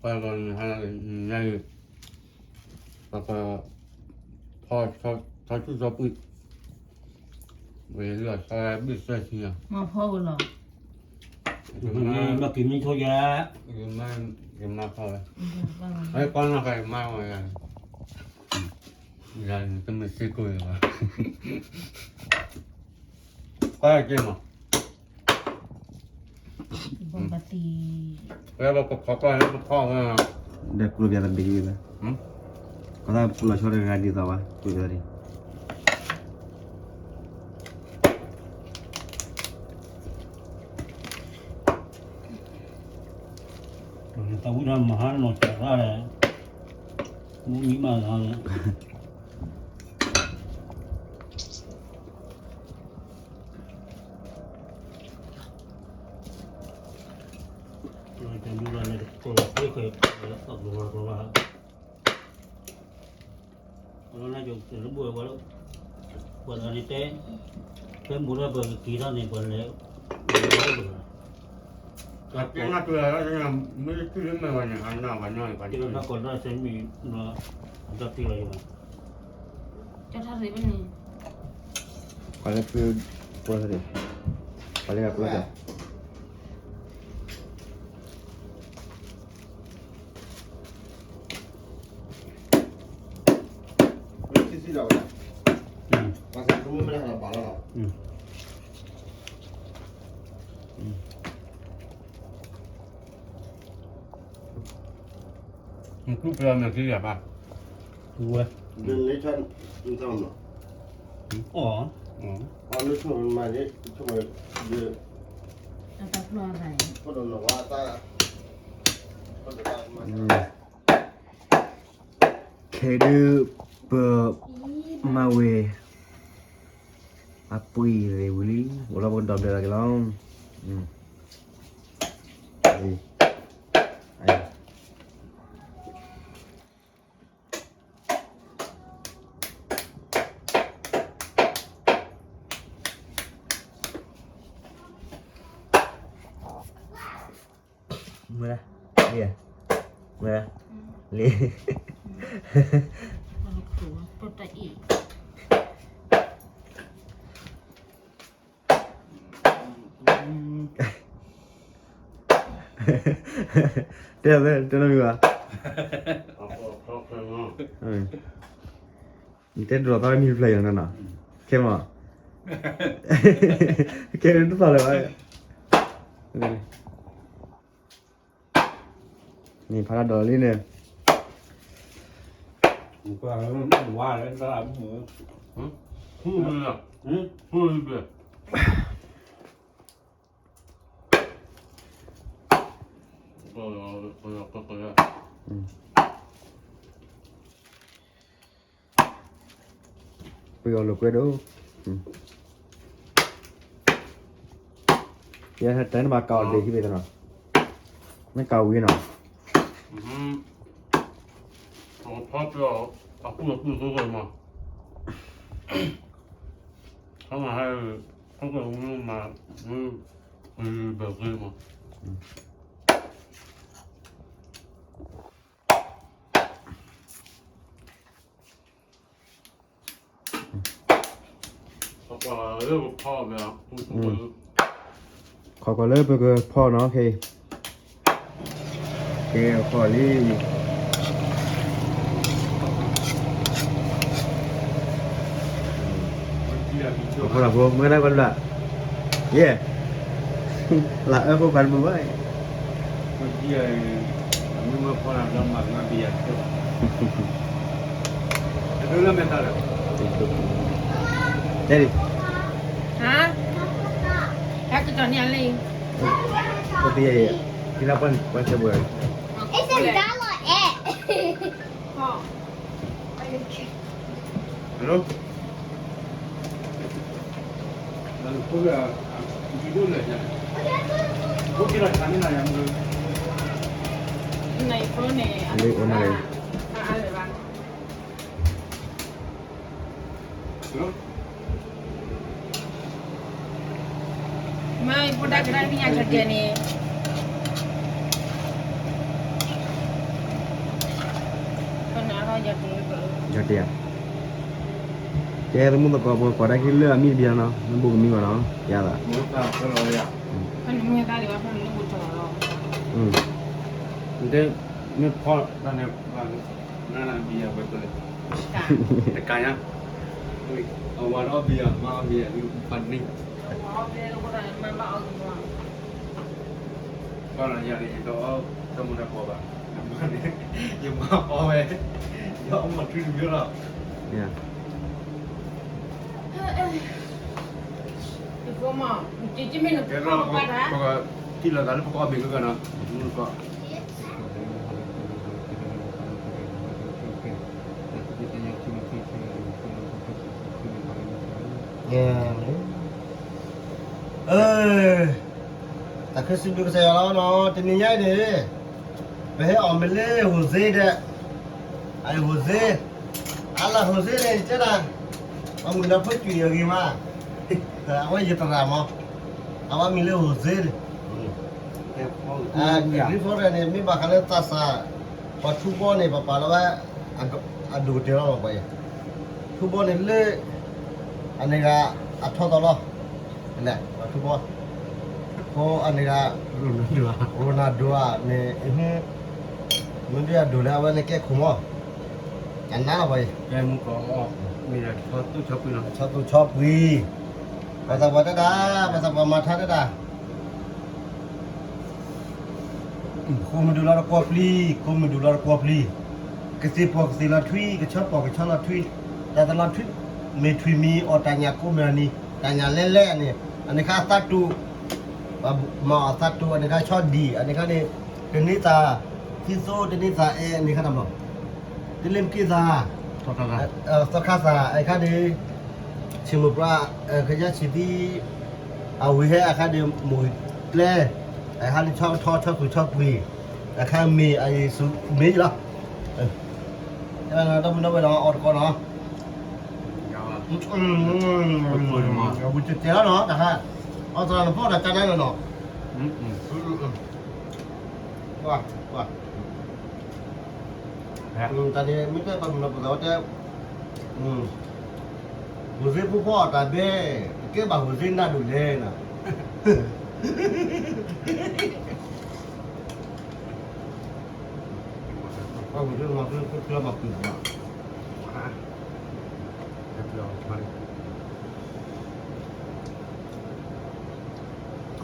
ပှၤလီၤနၤ နၤအံၤ ပှၤ ဖီ ထီဆူၣ်ထီပှံၢ် ဝဲလီၤဆီဘံၣ်စၢၢ်ဆံညါ မၤဖီဝဲလီၤ မၤက့ၤမံထိယါ ယမၤဖီဝဲ အကီနီၢ်ခါယမၤဝဲယါ ယၤန့ၣ် တမ့ၢ်စ့ၢ်ကီးယၤဘၣ် ကွၢ်က့ၤမး ဒီးကျိပြာသဘ့ၣ်ဝဲ ကသးပူလီၤဆီတဂၤဒ်သိးဘၣ် ကျိပြာသဘ့ၣ် တၢ်ဝံတၢ်မၤဟါနီၤစၢ်ရၣ်လဲၣ် မူမံမးနီၤ တၢ်မူရၤလၢကီၢ်လၢကျဲဃဲး အကလီၤကလီၤ ပှၤလၢနၤကၠိတရူးဘိဝဲလၢ ပှၤလၢန့ၣ်တဲ ဖဲမူထီၣ်ပှၤကက့ၤထီၣ်န့ၣ် ပှၤလဲၤ ကက့ၤနၤကလၢၤ မ့ၢ်တထံၣ်လၢမဲာ်ဘၣ်န့ၣ် အနၢ်ဘၣ်ညီန့ၣ် ပှၤတဘၣ်ကီးဒၣ်စဲမံၤ အတၢ်တ့လီၤယၤ ကထါရ့ဘၣ်န့ၣ် ပှၤလၢပျၢၤ ပှၤလၢပျၢၤ ဆံဆံလီၤဝဲဒၣ် ပှၤစးတမုၢ်မ့ၢ်တၢ်ဟးလီၤဘၣ်လီၤလီၤ နကူပျီမဲာ်ချံယၤဘၣ် ဝဲ အီၣ် အီၣ် ခဲဒုး ပမၤဝဲ အပှ့ၤရ့ဝံၤလံ အိၣ်လီၤပကဒီဘျဲၣ်လီၤက့ၤလီၤ မ့ၢ်, လံ, မ့ၢ်, လံ, တဲ, တဲနီတမံၤဘၣ်, နတဲဒိးသီမံၤတဖျၢၣ်အံၤနီၤ, ခဲမး, ခဲတသီၣ်လၢၤဘၣ်, န့ၣ်ဖးဒိၣ်လံန့ၣ်, ဝါ, ပယီၤလိာ်ကွဲဒိၣ်, ယတဲနဘၣ်ကၤအီၤဒ့ၣ်ဟံၣ်ဘ့ၣ်တနီၤ, နကၤဝံၤနီၤ, ဖီပယီၤအကူၣ်အကူၣ်သိသိမး, ခီမးဟဲ, ခီကမၤ, ဘၣ်ဂ့ၤမး ခီကွၢ်လၢပကဖီနီၤ, ခဲ, ကဲခီလံ, ဖီလၢဖိ မ့ၢ်ဒၣ်ကွၢ်လၢ်, ယဲ, လၢအၢဖိခွါတမုာ်ဘၣ် တဲဒံး, ဟါ, ဟဲကတီၤန့ၢ်အလံ, အိၣ်တယဲၢ်, ဖံလၢပှၤန့ၣ် ပှၤစဲဘူး, ဟဲလီၤ, လၢအိၣ်နၤလံ, မ့ၢ်ဖိဒါကဒါနံၣ်ညါကဲန့ၣ်, ယၤတယၤ, ကဲသမုၣ်သကိး ပကကိးတၢ်ခံလၢအမံၤတဘံၤလီၤနီၤ, မ့ၢ်ဘိကမံဘၣ်နီၤ, ယၤသး, မ့ၢ်ဖီၣ်တၢ်န့ၣ်, တကးညါ, အဝၤဒီးအီၣ်ဘံယၤ မါအီၣ်ဘံယၤ ဖးန့ၣ်, ဘၣ်နီၤ ယၤန့ၣ် ယတအီၣ်တၢ်မူတၢ်ဘှီးဘၣ်, ယမါအီၣ်ဝဲ, ယအီၣ်မ့ၢ်ထွံၣ်တမံၤလီၤ, ယ ထံၣ်လိာ်သးလၢပကအီၣ်မ့ၤကဂၤနီၤ, မုၢ်ကီး, တၢ်ခ့စံးဘျုးကစၢ်ယွၤလီၤနီၤ, တနံၤညါအံၤန့ၣ်, ပဟဲအီၣ်မ့ၤလၢ Jose ဒီး, အ Jose, အလၢ Jose န့ၣ် တဲဒၣ်, အမုၢ်လၢဖိကွံာ်အဂ့ၤမး, အဝဲယသရၣ်မး, အဝဲမံၤလၢ Jose န့ၣ်, ဒ်ဖိရဲၣ်န့ၣ် မ့ၢ်ဘၣ်ဃးလၢသးစၢ်, ပှၤထူဘီန့ၣ် ပပာ်လီၤဝဲ အဒိၣ်ကတၢၢ်လီၤမးပှၤအံၤ, ထူဘီန့ၣ်လၢ အန့ၣ်ဂၤအထီသီလီၤ, ပှၤထူဘီ, အန့ၣ်ဂၤ Ronaldo န့ၣ်, မ့ၢ်ဒ်အဒိၣ်လၢအဝဲန့ၣ်ကဲခိၣ်မး, အနါလီၤပှၤအံၤ, ဆီသူဆီပှံၤ, ပှၤသးပှၢ်တဲဒၣ်, ပှၤသးပှၢ်မၤထါတဲဒၣ် ကိးမုၢ်ဒုၣ်လီၤတကွီၢ်ပျံၤ, ကိးမုၢ်ဒုၣ်လီၤတကွီၢ်ပျံၤ, ကသ့ၣ်ပီၢ်ကသ့ၣ်လီၤထွံ, ကဆီပီၢ်ကဆီလီၤထွံ, တၢ်တလီၤထွံ, မ့ၢ်ထွံၣ်မံၤ အီၣ်တၢ်ညၣ်ကိးမုၢ်နံၤ, တၢ်ညၣ်လဲလဲအန့ၣ်, အန့ၣ်ခါအသးတူာ်, မၤအီၣ်အသးတူာ် အန့ၣ်ခါဆီဒံၣ်, အန့ၣ်ခါန့ၣ်, တန့ၢ်သး, သံသိတန့ၢ်သးအဲ အန့ၣ်ခါတဘျီ, တလ့ၣ်မ့ၢ်က့သး, သီခါသး, အခါန့ၣ်, ဆ့ၣ်မိၢ်ပှၢ်, ကယါဆံးသံ, အဝံၤဟဲအခါန့ၣ် မိၢ်ကျဲ, အခါန့ၣ်ဆီထီ ဆီသူၣ်ဆီပှံၤ, အခါမ့ၢ်အယ့ၣ်ဆူၣ်မ့ၢ်လီၤ, တၢ်မုၢ်နီၢ်ဝဲဒီးအီၣ်တကီးနီၤ, ဝံၤတဲတဲလီၤနီၤ တခါ, အီၣ်သရၣ်နဖီၣ်တၢ်ကါနါလီၤနီၤ, ကွၢ်, ကွၢ် တၢ်န့ၣ်မ့ၢ်တဲပှၤမုၢ်နီၢ်ပသးဝဲတဲ, ဟူးစ့ဖိဖီအီၣ်တၢ်ဘဲ, တကဲဘၣ်ဟူးစ့နါဒိၣ်လဲၣ်နၤ, ပှၤဟူးစ့မၤသုဖိကျဲမၤပှံၤဘၣ်,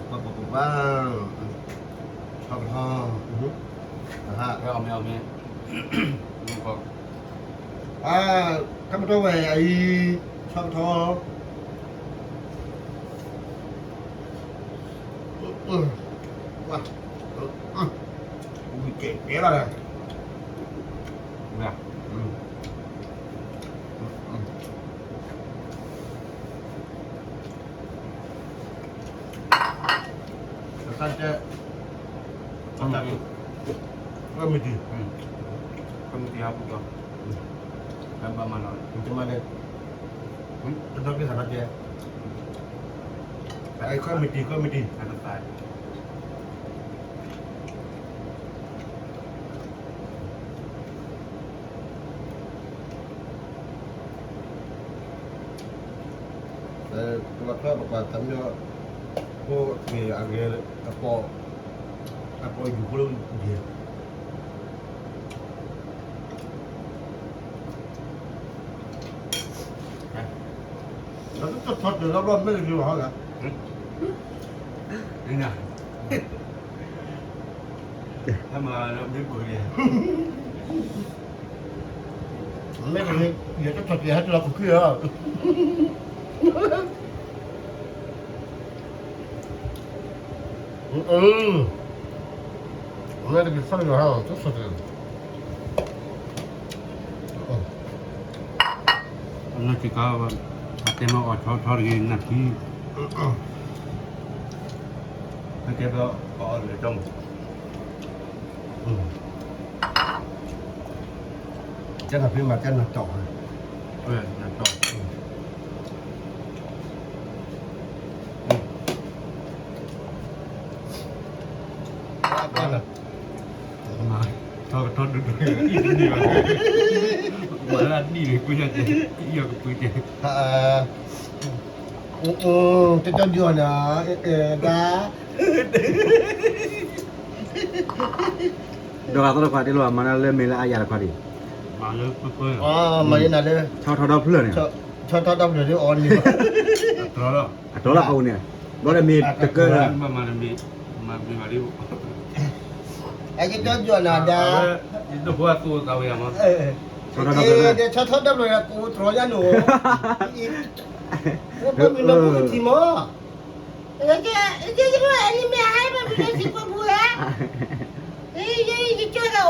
ပှၤပှၤပှၤ, ဆီကထီ, အမ့ၢ်အမ့ၢ်, တၢ်မတီဝဲအံၤ, ဆီကထီ, ဝံၤကဲကဲလီၤ, တၢ်တဲ, တၢ်တဲ, ကမံးတံၤ, ကမံးတံၤဟးပူၤကီး, ဘၣ်မၤနီၤ, တမၤန့ၣ်, တဒီက့ၤသးဒီက့ၤ, ကမံးတံၤ, ကမံးတံၤ, ပလီၢ်ချၢပပှၤသးမံ, ဖိမ့ၢ်အဂ့ၤ, အပိာ်, အပိာ်ယူၤဖိလၢယဲၢ်, ဒီးတထီၣ်တၢ်လီၤဘျီမ့ၢ်တဂ့ၤဘၣ်ဟီဂၤ, ဟဲမၤလၢမ့ၢ်ပှၤဂ့ၤ, မ့ၢ်တဂ့ၤ, ယတထီၣ်တၢ်ဟဲတလီၤခိၣ်ခံလီၤ. အၢ, မ့ၢ်တက့ၤဆီလီၤဟါ, တဆီတၢ်, အနီၢ်ဆံးကါ, အတဲမ့ၢ်အီၣ်ဆီထီတဂ့ၤ နၢ်ထံ, အတဲဘၣ်အီၣ်လၢၤတီမး, ကဲနၢ်ဖံးမး ကဲနၢ်တီၢ်, နၢ်တီၢ်, မၤ ထီကထီဒိၣ်ဒိၣ်, အံၤတန့ၢ်ဘၣ်, မၤလၢအနံၣ်န့ၣ် ကွၢ်ယၤကဲ, အံၤအီၤကပှ့ၤကဲ, တကၠီဒုးအီၤနၤ, တၢ် ဒီးဂၤသီတခွါတ့ၢ်လီၤ, မၤနၤလၢမ့ၢ်လၢအယၤတခွါဒံး, မၤလၢပၢပၢ, မၤလၢနၤလၢ, ဆီထီၣ်ဒီဖျၢၣ်န့ၣ်, ဆီထီၣ်ဒီဖျၢၣ်ဒ်အီၤန့ၣ်, အတီလီၤ, အတီလီၤအအိၣ်န့ၣ်, ဘျီဒီးမ့ၢ်တကၢ, မၤမၤမ့ၢ်, မၤမ့ၢ်မၤလံ, အကၠီဒုးအီၤနၤဒၣ်, ယတဖိအသူၣ်အသးဝဲယၤမး, ဆီထီၣ်ဒီဖျၢၣ်, ဆီထီၣ်ဒီဖျၢၣ်ကအိၣ်တြီယၤန့ၣ်, ပမ့ၢ်နဖိကထံၣ်မး ယကဲ, ယကဲ, ယကဲ, အံၤမ့ၢ်အဟဲဘၣ်မ့ၢ်လၢထံခိၣ်ပူၤဧါ, ယကဲကအိၣ်လၢ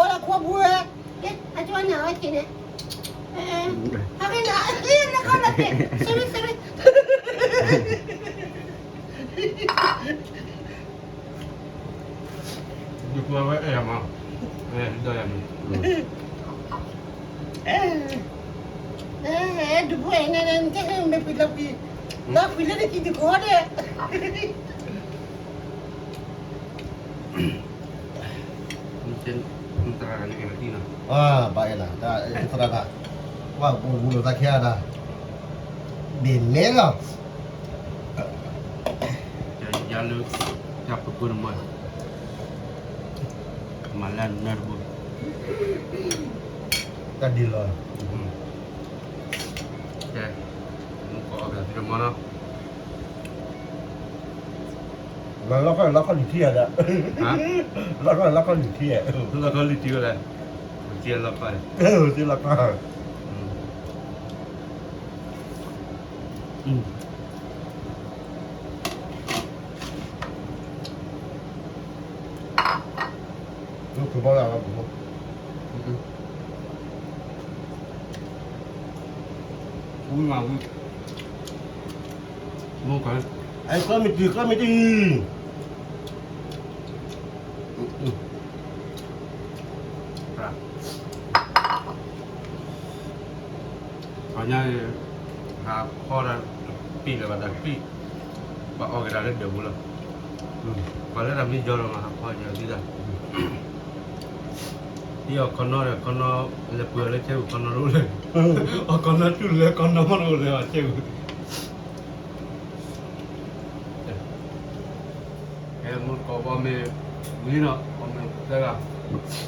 ခိၣ်ပူၤဧါ, အကၠီန့ၣ်အီၤက့ၤန့ၣ်, အကဲန့ၣ်, နကီၢ်လီၤက့ၤ, sorry sorry. ယကွၢ်ဝဲအဲၣ်ယၤမး, အဲၣ်ဒိးယၤမး, ဒုးဖှဲၣ်န့ၣ် နတဲမ့ၢ်ပှံၤလီၤပှံၤ, လီၤပှံၤလၢနကံၢ်တကီၢ်ဒီး, မ့ၢ်သရၣ်န့ၣ်ကဲမတံၢ်နီၤ, ဘၣ်အဲၣ်လီၤ, သရၣ်တၢ်, ကွၢ်ပူၤပူၤလိာ်သးခဲအံၤတၢ်, ဘ့ၣ်မဲလီၤ. ယၤလၢ, ယၤပပှဲၤနမါ, မၤလၢနၢ်တဘိ, တၢ်ဒ်လီၤ, ကဲ, မူကီၢ်အီၣ်ကသံတမါနီၤ, လီၤခီၣ်လီၤခီၣ်လံၤထံဧါ, လီၤခီၣ်လီၤခီၣ်လံၤထံဧါ, လီၤခီၣ်လံၤထံဝဲလဲၣ်, ကဲလီၤခီၣ်, ကဲလီၤခီၣ် ဝံၤမးဝံၤ, မူကီၢ်, အဲ ကီၢ်မ့ၢ်တံၢ် ကီၢ်မ့ၢ်တံၢ်, ပှၤညါအံၤ, ဟးဖီဒၣ်တပံၢ်လၢၤဘၣ်တၢ်တပံၢ်, ပှၤအီၣ်က့ၤတၢ်လၢဒၢးပူၤလီၤ, ပှၤလၢတၢ်မ့ၢ်ယီၤလီၤမး ဟးဖီက့ၤအီၤသံတၢ်, ဒ်အီၣ်ခီနီဒီး ခီနီလဲၤပှ့ၤအီၤလၢဆဲပူၤ ခီနီတအိၣ်လၢၤ, အီၣ်ခီနီတူၢ်လၢခီနီမ့ၢ်တအိၣ်လၢၤဘၣ်ဆဲပူၤ ကဲ မူကီၢ်ဘီမ့ၢ်ဝံၤလီၤ အီၣ်မ့ၢ်သၢဂၤ,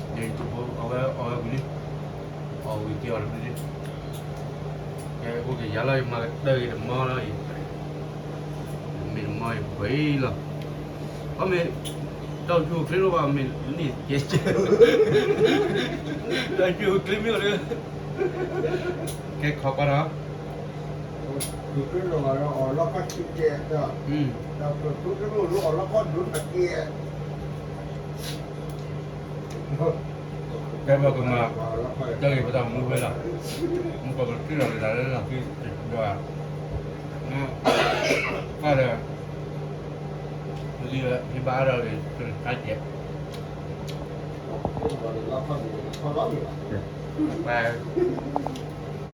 ယဖိအဝဲအီၣ်ဝဲဝံၤလံ, အီၣ်ဝံၤက့ၤအီၣ်တဘျီလံ, ကဲ အိၣ်က့ၤယၤလီၤ ယမၤကတၢၢ်က့ၤတမီလီၤအံၤ, မ့ၢ်တမီအံၤပှဲၤလီၤ, အီၣ်မ့ၢ်, တၢ်အိၣ်ဆူၣ်အိၣ်ချ့လီၤဘၣ် မ့ၢ်န့ၣ်ကဲကဲ, တၢ်အိၣ်ဆူၣ်အိၣ်ချ့မ့ၢ်အိၣ်ဒီး, ကဲခီကွၢ်ဒီး ဖုကလီၤဂာ်ဒီးအီၣ်လီၢ်ခီၣ်ဆံကဲ, ဒီးဖုကလီၤအီၣ်လီၢ်ခီၣ်ဒိၣ်တကဲ, ကဲဘၣ်ကမၤ, တၢ်ဂ့ၢ်ပတၢ်မူဖဲလီၤ, မူကီၢ်ပတုၤလီၤလၢလီၢ်ခံ, ဒီး, ကၢ်ဒီး, ဟံးဘၣ်အါဒီးဂ့ၤ, တၢ်ကဲ, ပ